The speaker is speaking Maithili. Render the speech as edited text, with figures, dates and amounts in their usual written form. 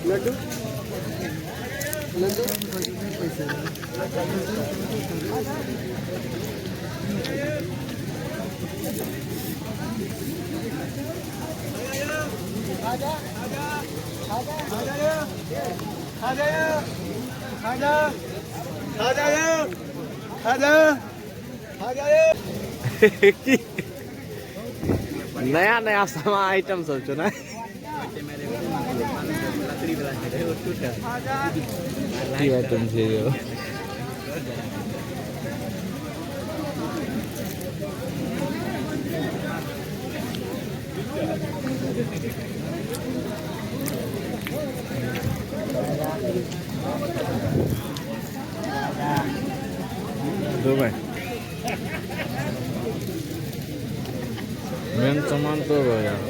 लड्डू लड्डू। की नया नया सामान आइटम सब छौ ने? की आइटम छै यौ? दुबई मेन सामान तो हो यार।